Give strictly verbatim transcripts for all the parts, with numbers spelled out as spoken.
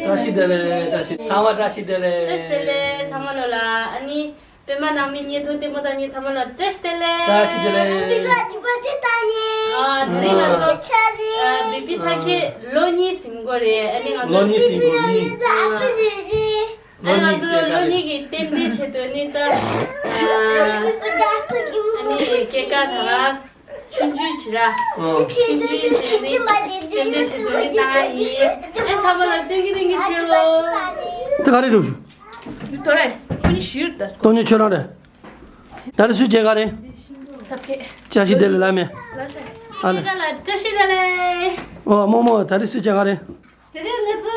བཀྲ་ཤིས་བདེ་ལེགས། བཀྲ་ཤིས། ཚང་མ་བཀྲ་ཤིས་བདེ་ལེགས། བཀྲ་ཤིས་བདེ་ལེགས་ཚང་མ་ལོ་ལ། ཨ་ནི་པད་མ་ནང་མི་ཉེ་ཐོ་ལྟད་མོ་ལྟ་མཁན་ཚང་མ་ལ་བཀྲ་ཤིས་བདེ་ལེགས། བཀྲ་ཤིས་བདེ་ལེགས། འདི་ག་ཅི་པ་ཅི་ལྟ་ཡིན། ཨ་དེ་རིང་ང་ཚོ་ཆ་རེད། ཨ་བི་བི་ཐང་ཁེ་ལོ་གཉིས་ཟིན་གོ་རེད། ཨ་ནི་ང་ཚོ་ལོ་གཉིས་ཟིན་གོ་ནི། ཨ་ཨ་ནི་ང་ཚོ་ལོ་གཉིས་ཀྱི་རྟེན་འབྲེལ་ཆེད་དུ་ནི་ད་ཨ་ཨ་ནི་སྐྱེས་སྐར་དང་ཆུང་ཆུང་བྱི་ར། ཨ། ཆུང་ཆུང་བྱི་ར་ནི་རྟེན་འབྲེལ་ཆེད་དུ་ནི་བཏང་ཡིན། ཨེ་ཚང་མ་ལ་སྟོན་གི་སྟོན་གི་ཆེ་ལོ། དེ་ག་རེ་རེད་ཞུ། འདི་ཐོ་རེད། ཁོ་གཉིས་ཞིག་ད། སྟོན་ཉི་ཁྱོད་རང་རེད། ད་རེས་སུས་བྱེད་ག་རེད། ཐབས་མཁས། བཀྲ་ཤིས་བདེ་ལེགས་ལ་མེ། ལ་སེ། ཨ་ལེ། ཁ་ལ་བཀྲ་ཤིས་བདེ་ལེགས། ཨོ་རྨོ་མོ་ད་རེས་སུས་བྱེད་ག་རེད། དེ་རིང་ང་ཚོ་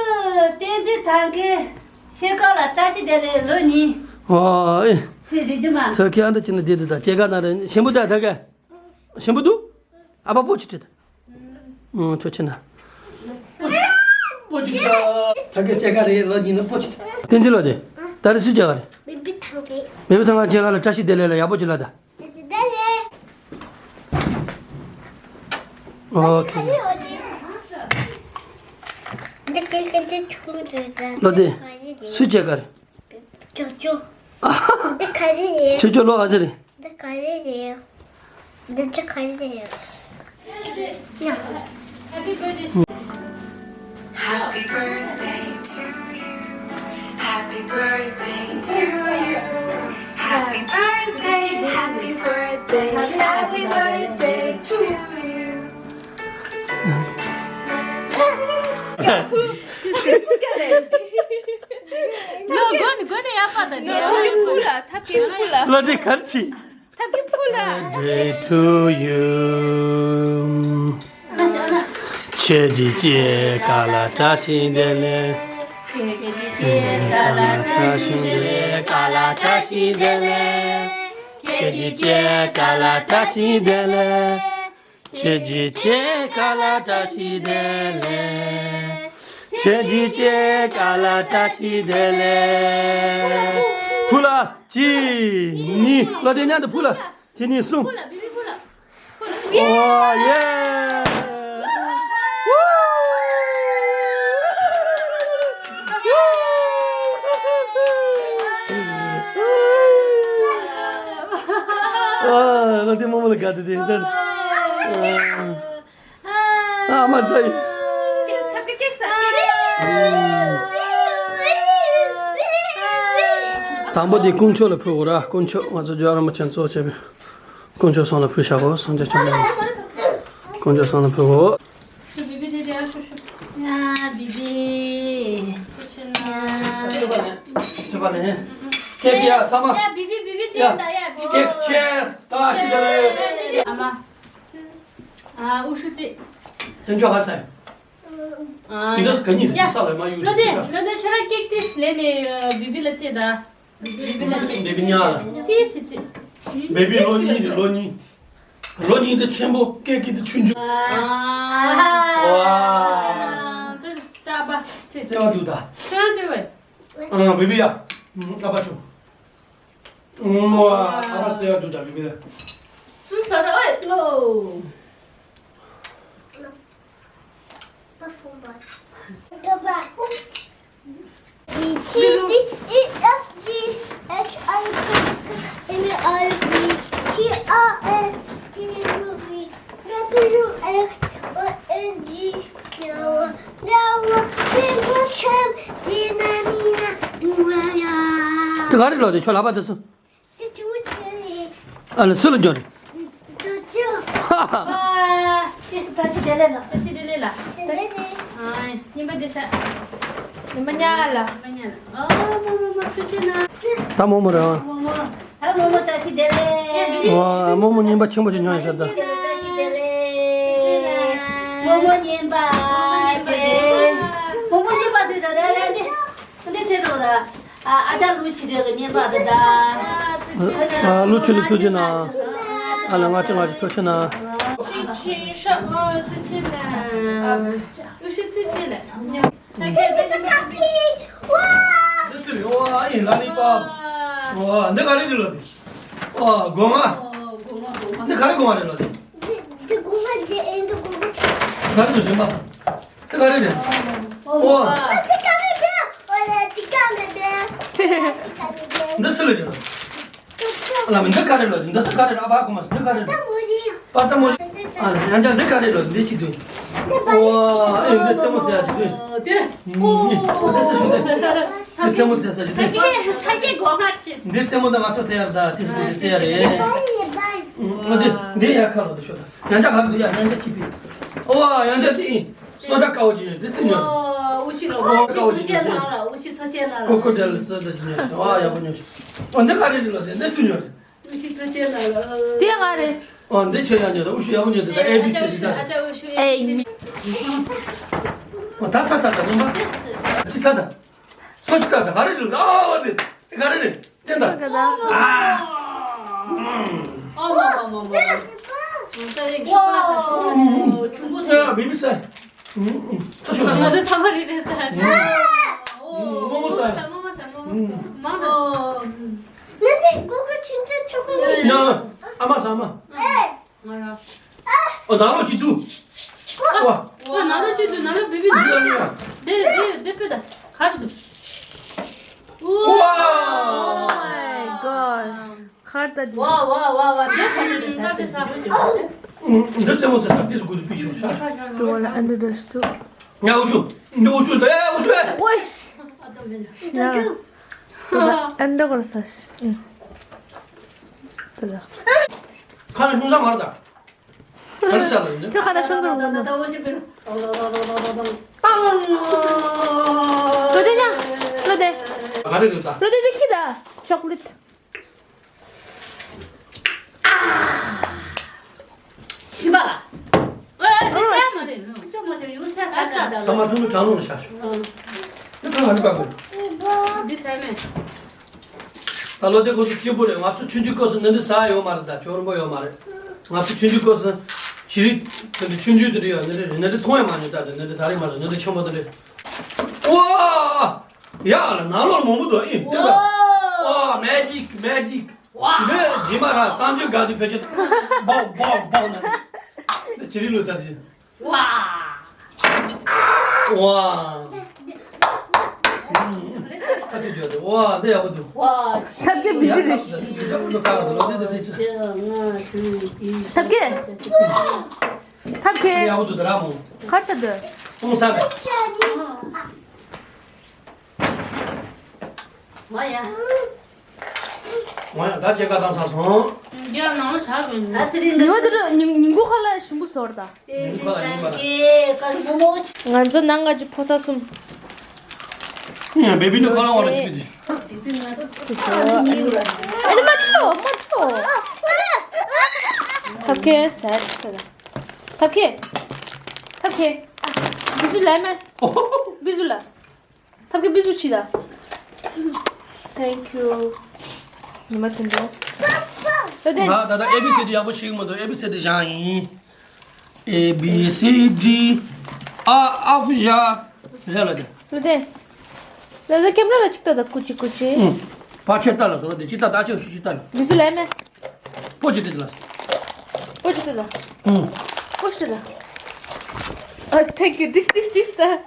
བསྟན་འཛིན་ཐང་གི་ཤེལ་ཀ་ལ་བཀྲ་ཤིས་བདེ་ལེགས་ལོ་གཉིས། ཨོ་ཨེ། ཚེ་རིག་རྒྱུ་མ། ཐབས་མཁས་ཨ་འདྲ་ཅི་ན་བསྡད་དེ་ད་སྐྱེས་སྐར་ན་རེ་ཞིམ་པོ་ད་ད་ག་ཞིམ་པོ་འདུག་ཨ་ཕ་པོ་ཅི་བྲིས་ད། ཨོ་ཐུགས་ཆེ་ན། པོ་ཅི་ད། ཐང་གི་སྐྱེས་སྐར་རེད་ལོ་གཉིས་ན་པོ་ཅི་ད། བསྟན་འཛིན་ལོ་དེ། ད་རེས་སུས་བྱེད་ག་རེད། བི་བི་ཐང་གི། བི་བི་ཐང་གི་སྐྱེས་སྐར་ལ་བཀྲ་ཤིས་བདེ་ལེགས་ལ་ཡག་པོ་ཅི་ལ་ད། ཨོ་ཁེ། ལོ་དེ་སུས་བྱེད་ག་རེད། ཅོ་ཅོ། འདི་ག་རེ་རེད། ཅོ་ཅོ་ལོ་ག་ཚོད་རེད། འདི་ག་རེ་རེད། འདི་ཅི་ག་རེ་རེད། ཡ། Happy birthday to you. Happy birthday to you. Happy birthday, happy birthday, happy birthday to you. ལོ་དགོན་དགོན་ནས་ཡག་པ་དང་ནས་ཡག་པ་ཕུལ་ལ་ཐབས་ཀྱི་ཕུལ་ལ། ལོ་དེ་གར་ཆི། ཐབས་ཀྱི་ཕུལ་ལ། Birthday to you. ཁྱེད་ཀྱི་སྐྱེས་སྐར་ལ་བཀྲ་ཤིས་བདེ་ལེགས། ཁྱེད་ཀྱི་སྐྱེས་སྐར་ལ་བཀྲ་ཤིས་བདེ་ལེགས། སྐར་ལ་བཀྲ་ཤིས་བདེ་ལེགས། ཁྱེད་ཀྱི་སྐྱེས་སྐར་ལ་བཀྲ་ཤིས་བདེ་ལེགས། ཁྱེད་ཀྱི་སྐྱེས་སྐར་ལ་བཀྲ་ཤིས་བདེ་ལེགས། ཁྱེད་ཀྱི་སྐྱེས་སྐར་ལ་བཀྲ་ཤིས་བདེ་ལེགས། ཕུ་ལ་གཅིག་གཉིས། ལོ་དེ་མཉམ་དུ་ཕུ་ལ་གཅིག་གཉིས་གསུམ། ཕུ་ལ་བི་བི་ཕུ་ལ། ཨོ་ཡེ། ཨ་ལ་དེ་མོ་མོ་ལ་དགའ་དེ་དེ་དེ། ཨ་མ་ཚའི། དང་པོ་དེ་དཀོན་མཆོག་ལ་ཕུལ་དགོས་ར། དཀོན་མཆོག་ང་ཚོ་རྒྱལ་བ་རིན་པོ་ཆེ་གཙོ་བྱས་པའི་དཀོན་མཆོག་གསུམ་ལ་ཕུལ་བཞག་གོ་སངས་རྒྱས་བཅོམ་ལྡན་འདས། དཀོན་མཆོག་གསུམ་ལ་ཕུལ་དགོས། ང་བི་བི། ཁྱོད་པ་ནས། ཁྱེད་ཀྱི་ཡ་ཚང་མ། ཡ་བི་བི་བི་བི་ཅན་ད་ཡ་བི་བི། ཁྱེད་ཆེས་ད་ཤི་ད་ལེ། ཨ་མ། ཨ་ཨུ་ཤུ་ཏི། དེ་འཇོག་ཧ་སེ། ཨ་འདི་ག་ཉིད་ཡ། ས་ལ་མ་ཡུལ་ལོ་དེ་ལོ་དེ་ཁྱོད་རང་ཀེག་ཏིས་ལེ་ནས་བི་བི་ལ་ཅེ་ད། བི་བི་ལ་ཅེ། བི་བི་ཉ་ལ། ཏིས་ཅེ། བི་བི་ལོ་གཉིས་རེད་ལོ་གཉིས། ལོ་གཉིས་དེ་ཆེན་པོ་ཀེག་ཏིས་དེ་ཆུང་ཆུང་། ཨ། ཨ། ད་ད་པ་ཅེ། བརྩེ་བ་འདུག་ད། ཁྱོད་རང་བརྩེ་བས། ཨ་བི་བི་ཡ། ཨ་ཕ་ཆུ། ཨ་ཕ་བརྩེ་བ་འདུག་ད་བི་བི་ལ། སུ་ས་ད་ཨོ་ལོ། G, T, T, F, G, H, I, J, K, L, M, N, O, P, Q, R, S, T, U, V, W, X, Y, and Z. དེ་ག་རེ་ལོ་དེ་ཁྱོད་ལག་པ་དེ་སུ། ཨ་ལ་སུ་ལ་འབྱོར་རེད། ཧ་ཧ། བཀྲ་ཤིས་བདེ་ལེགས་ལ། བཀྲ་ཤིས་བདེ་ལེགས་ལ། ཨ་སྙིམ་པ་འདི་ཤ། སྙིམ་པ་ཉག་ལ། སྙིམ་པ་ཉག་ལ། ཨོ་མོ་མོ་མོ་ཐུགས་རྗེ་གནང་། ད་མོ་མོ་རེད་བ། མོ་མོ། ད་མོ་མོ་བཀྲ་ཤིས་བདེ་ལེགས། ཨོ་མོ་མོ་སྙིམ་པ་ཆེན་པོ་ཞིག་མྱོང་ཡོད་ས་ད། བཀྲ་ཤིས་བདེ་ལེགས། མོ་མོ་སྙིམ་པ་དེ། མོ་མོ་སྙིམ་པ་དེ་ད་ད་ད་ད་འདི་དེ་རོ་ད། ཨ་ཨ་ཅག་ལུ་ཆི་རེ་གི་ཉེན་པ་དེ་ད། ཨ་ལུ་ཆི་ལུ་ཐུགས་རྗེ་གནང་། ཨ་ལ་ང་ཅི་ང་ཅི་ཐུགས་རྗེ་གནང་། ཆི་ཆི་ཤ་ཨ་ཐུགས་རྗེ་གནང་། ཨ་ཀུ་ཤི་ཐུགས་རྗེ་གནང་། ཨ་ཀེ་ཀེ་ཀེ་ཀེ། ཝ། འདི་ཟེར་ཝ་ཨི་ལ་ལི་པ། ཝ་འདི་ག་རེ་འདི་ལ་ནི། ཝ་སྒོ་ང་། འདི་ག་རེ་སྒོ་ང་རེད་ལ་ནི། འདི་སྒོ་ང་འདི་ཨེ་འདི་སྒོ་ང་། ག་རེ་འདི་ཟེར་མ། འདི་ག་རེ་རེད། ཝ། འདི་ག་རེ། འདི་སུ་ལ་རེད། ལ་མི་འདི་ག་རེ་ལོ། འདི་སུ་ག་རེ་ལོ། ཨ་བ་ཁོ་མ་སུ་འདི་ག་རེ་ལོ། པ་ཏ་མོ་རི། ཨ་ཡང་ཅག་འདི་ག་རེ་ལོ། འདི་ཅི་འདུག་ཨོ་ཨེ་འདི་རྩེད་མོ་རྩེ་ཡ་ཅིག་འདུག་འདི་ཚེ་ཤུ་འདི་འདི་རྩེད་མོ་རྩེ་ས་ཅིག་འདུག་འདི་རྩེད་མོ་ད་ང་ཚོ་རྩེ་ཡ་རེད། ད་འདི་རྩེད་མོ་རྩེ་ཡ་རེད། ཨོ་འདི་འདི་ཡ་ཁ་ལོ་འདི་ཤོ་ད། ཡང་ཅག་ག་རེ་འདུག་ཡ་ཡང་ཅག་ཅི་པི། ཨོ་ཡང་ཅག་འདི་སོ་ད་ཀའོ་ཅི་འདི་སི་ཉོ། ཨོ་ཨུ་ཆུ་ལོ། ཨོ་ཀའོ་ཅི་ཐོ་ཅེ་ན་ལ། ཨུ་ཆུ་ཐོ་ཅེ་ན་ལ། ཀོ་ཀོ་ཌལ་སི་ད་ཅི་ཉོ། ཨོ་ཡ་བོ་ཉོ། ཨོ་འདི་ག་རེ་རེད་ལོ། འདི་སུ་ཉོ་རེད། ཨུ་ཆུ་ཐོ་ཅེ་ན་ལ། དེ་ང་རེད། ཨོ་འདི་ཁྱོད་ཡང་ཉོ་ད། ཨུ་ཆུ་ཡ་བོ་ཉོ་ད། ཨེ་བི་སི་ཌི་ད། ཨེ་ཡིན། ཨོ་ད་ཚ་ཚ་ད་ཉོ་མ། ཅི་ཚ་ད། སོ་ཅི་ད་ད་ག་རེ་རེད། ཨ་བ་དེ་ག་རེ་རེད། ཏན་ད། ཨ་མ་མ་མ་མ། ཨ་བི་བི་ས། ཚ་ཤོ་ད། ང་ཚོ་ཚ་མ་རེད་རེད་ས། མོ་མོ་ས། མོ་མོ་ས་མོ་མོ། མ་ན། ང་ཚོའི་གོ་གོ་ཆུང་ཆུང་ཆོ་གོ་མེད། ཡ། ཨ་མ་ས་མ། ང་ར། ཨོ་ནང་ལོགས་ཅི་འདུག་ཨོ། ཨོ་ནང་ལོགས་ཅི་འདུག་ནང་ལོགས་བི་བི་འདུག་འདི་འདི་འདི་པེ་ད་ག་རེ་འདུག་ཨོ་མའི་གོཌ། གར་ད་འདི། ཝ་ཝ་ཝ་ཝ། འདི་ག་རེ་འདུག་ད་དེ་ས། འདི་རྩེད་མོ་རྩེ་ས་དེ་སུ་གུ་དུ་པི་ཤོ་ཤ། དེ་བ་ལ་ཨ་འདི་འདྲ་ཞིག་འདུག་ཡ་ཨུ་ཆུ། འདི་ཨུ་ཆུ་འདི་ཨུ་ཆུ། ཝེ་ཤ། ཨན་ད་གོར་ས་ཤ། ཁ་ན་ཤུང་ས་མར་ད། ག་ལ་ཤ་ལ་ཡིན་ཁྱོད་ཁ་ན་ཤུང་གོར་མ་ན། ལོ་དེ་ཉ། ལོ་དེ། ག་རེ་རེད་ད། ལོ་དེ་དེ་ཁྱི་ད། ཅོག་ལེ་ཊི། ཤི་མ་ལ། ཨེ་དེ་ཅག་མ་རེད། ཅོག་མ་ཅོག་ཡོད་ས་ས་ད་ད། ས་མ་ཐུང་ཐུང་གྲང་རླུང་ལ་ཤ་ཤོག་ཨ། དེ་ཐང་ང་རི་པ་གོ། འདི་ཟ་མེད། ད་ལོ་དེ་ཁོ་ཚོ་སྐྱིད་པོ་རེད། ང་ཚོ་ཆུང་ཆུང་སྐབས་སུ་ནི་འདི་ཟ་ཡོད་མ་རེད། ད་ཅོག་རིན་པོ་ཡོད་མ་རེད། ང་ཚོ་ཆུང་ཆུང་སྐབས་སུ་བྱི་རིལ་དེ་འདྲ་ཆུང་ཆུང་དེ་འདྲ་ཡོད་ནི་འདྲ་ནི་འདྲ་མཐོང་ཡ་མ་མྱོང་། ད་དེ་ནི་འདྲ་ད་རེས་མ་ཟ་ནི་འདྲ་ཆེན་པོ་དེ་འདྲ། ཝ། ཡ་ལ་ནང་ལོགས་མང་པོ་འདུག་ཨེ་དེ་ད། ཝ་མེ་ཇིག་མེ་ཇིག་འདི་རྗེས་མ་ར་བསམ་བརྗོད་དགའ་དུས་ཕལ་ཆེར་སྦག་སྦག་སྦག་ན་འདི་བྱི་རིལ་ལོ་སར་ཞིག་ཝ། ཝ། ཁ་ཆུ་འཇོག་དེ། ཝ་འདི་ཡག་པོ་འདུག་ཝ། ཐབས་མཁས་མི་ཟིན་རེད། ཐབས་མཁས། ཐབས་མཁས། ཡག་པོ་འདུག་ད་ར་མོ། གར་ས་འདི། ཨོང་ས་ར། ང་ཡ། ང་ཡ་ད་ཅེ་ཀ་བཏང་ཚར་སོང་། རྒྱ་ནང་ལ་བཞག་དགོས་ནི། ཨ་ཙི་རི་འདི་ཉི་མ་ཚོ་དེ་ཉིན་ཉིན་གུང་ཁ་ལག་ཞིམ་པོ་བཟོ་ར་ད། ཏེ་ཏེ་ཏེ་ཀ་ལ་མོ་མོ། ང་ཚོ་ནང་ང་ཅི་ཕོ་ས་གསུམ། ཡ་བེ་བི་ནི་ཁ་ལག་བ་ར་ཅི་གི་ཅི། ཨ་ནི་མ་ཐོ་མ་ཐོ། ཐབས་མཁས་ཟེར་ཁྱོད་ལ། ཐབས་མཁས། ཐབས་མཁས། བི་ཟུ་ལ་མེ། བི་ཟུ་ལ། ཐབས་མཁས་བི་ཟུ་ཆི་ད། Thank you. ཉི་མ་དེ་འདྲ། ད་ལྟ་ཨེ་བི་སི་ཌི་ཡག་པོ་ཤེས་ཀྱི་མི་འདུག་ཨེ་བི་སི་ཌི་བཞག་ཡིན། ཨེ་བི་སི་ཌི། ཨ་ཨ་ཧྥུ་ཞ། རེད་ལ་དེ། ལོ་དེ། ལོ་དེ་ཀེམ་ར་ལ་ཅིག་ལྟ་ད་ཀུ་ཅི་ཀུ་ཅི། ཨུ། ཕ་ཁྱེད་ལྟ་ལ་སོ་ལ་དེ་ཅི་ལྟ་ད་ཁྱེད་སུ་ཅི་ལྟ་ཡོད། བི་ཟུ་ལ་མེ། པོ་ཅི་ཏི་ལ། པོ་ཅི་ཏི་ལ། ཨུ། པོ་ཅི་ཏི་ལ། ཨ། Thank you. ཏིག་ཏིག་ཏིག་ཏ།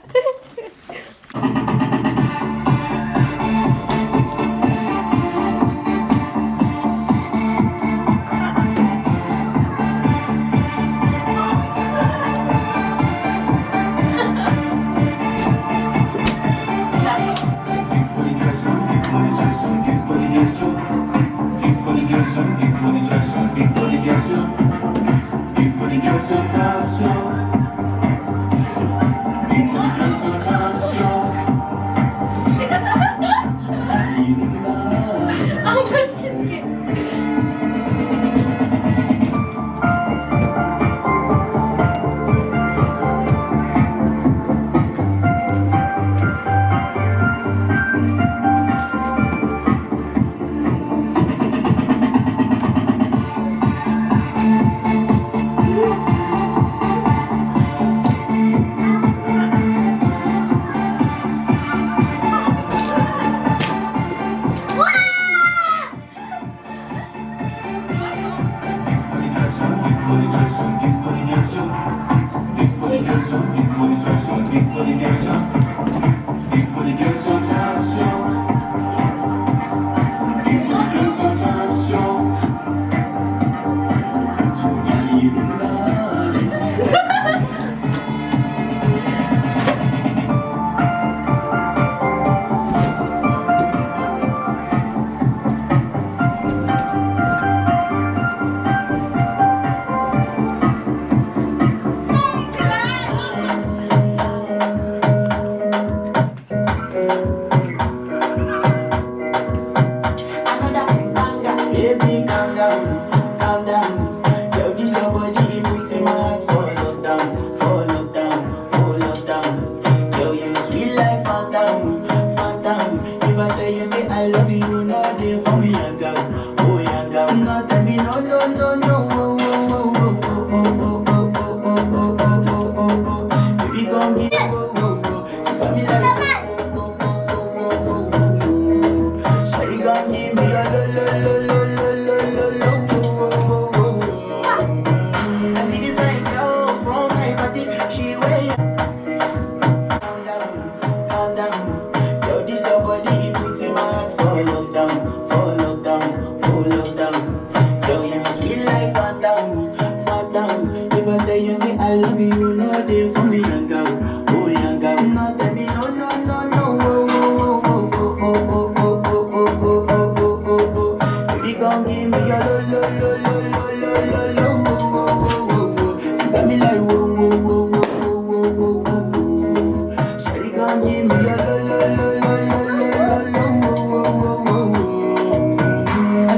I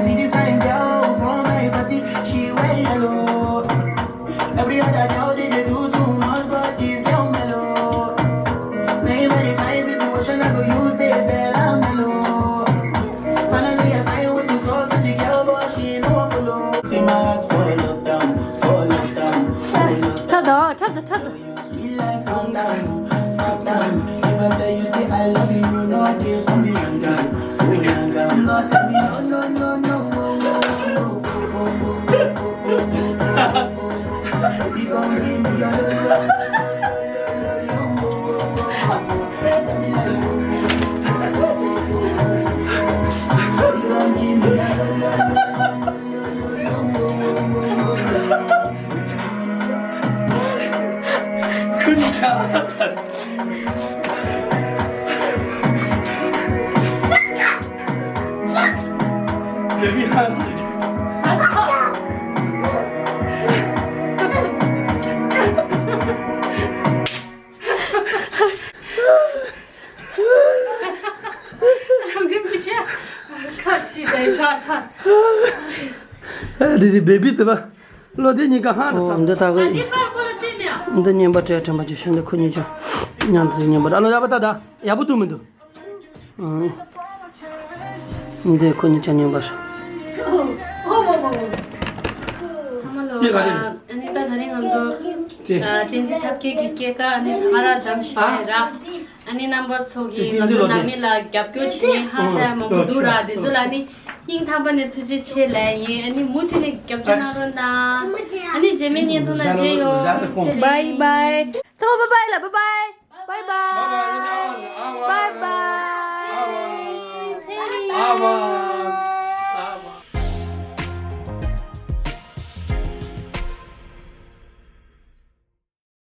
see this fine girl from my party, she wear yellow. Every other girl they, they do too much, but this girl mellow. Now in my fine situation, I go use this tell I'm mellow. Finally, I find way to talk to the girl, but she no follow. See my heart for lockdown, for lockdown, for lockdown. Tada, tada, tada. Sweet life, calm down, calm down. If I tell you, say I love you, you know I did for me, young girl. Oh, young girl. No, tell me, no, no, no, no. Baby, come give me your love, love, love, love, love, love. Baby, come give me your love, love, love, love, love, love. ཁྱོད་ཀྱིས་ཆ་ལ་ད། ལས་མི་ཧ་ལས། རང་གི་མི་ཤེས། ཁ་ཤི་དེ་ཤ་ཆ། ཨ་རི་རི་བེ་བི་དེ་བ། བློ་བདེ་གཉིས་ཀ་ཧང་དུ་ཨོ་སོང་། འདི་ལྟ་གི། ཨ་འདི་པར་ཁོ་ལ་སྤྲད་མེད་ཨ། འདི་བརྙན་པར་སྤྲད་དྲན་པ་ཅིག་ཤོད། འདི་ཁོ་གཉིས་ཀྱང་མཉམ་དུ་བརྙན་པར་ཨ་ལོ་ཡག་པོ་ལྟ་ད། ཡག་པོ་ཐུག་མི་འདུག་ཨང་། འདི་ཁོ་གཉིས་ཀྱང་མཉམ་པར། ཨོ་ཨོ་ཨོ་ཨོ། ཚང་མ་ལོ། འདི་ག་རེད། ཨ་ནི་ད་ད་རིང་ང་ཚོ་ཨ་བསྟན་འཛིན་ཐབས་མཁས་ཀྱི་སྐྱེས་སྐར་ཨ་ནི་ད་ག་རང་མཚམས་བཞག་ཡོད་ར། ཨ་ནི་རྣམ་པ་ཚོ་གིས་ང་ཚོ་ནང་མི་ལ་རྒྱབ་སྐྱོར་བྱེད་མཁན་ཧང་སང་མང་པོ་འདུག་ར། དེ་ཚོ་ལ་ནི་སྙིང་ཐག་པ་ནས་ཐུགས་རྗེ་ཆེ་ལབ་ཡིན། ཨ་ནི་མུ་མཐུད་ནས་རྒྱབ་སྐྱོར་གནང་རོགས་གནང་། ཨ་ནི་རྗེས་མའི་བརྙན་ཐུང་ལ་མཇལ་ཡོང་། བའི་བའི། ཚང་མ་བའི་བའི་ལ་བའི་བའི། བའི་བའི།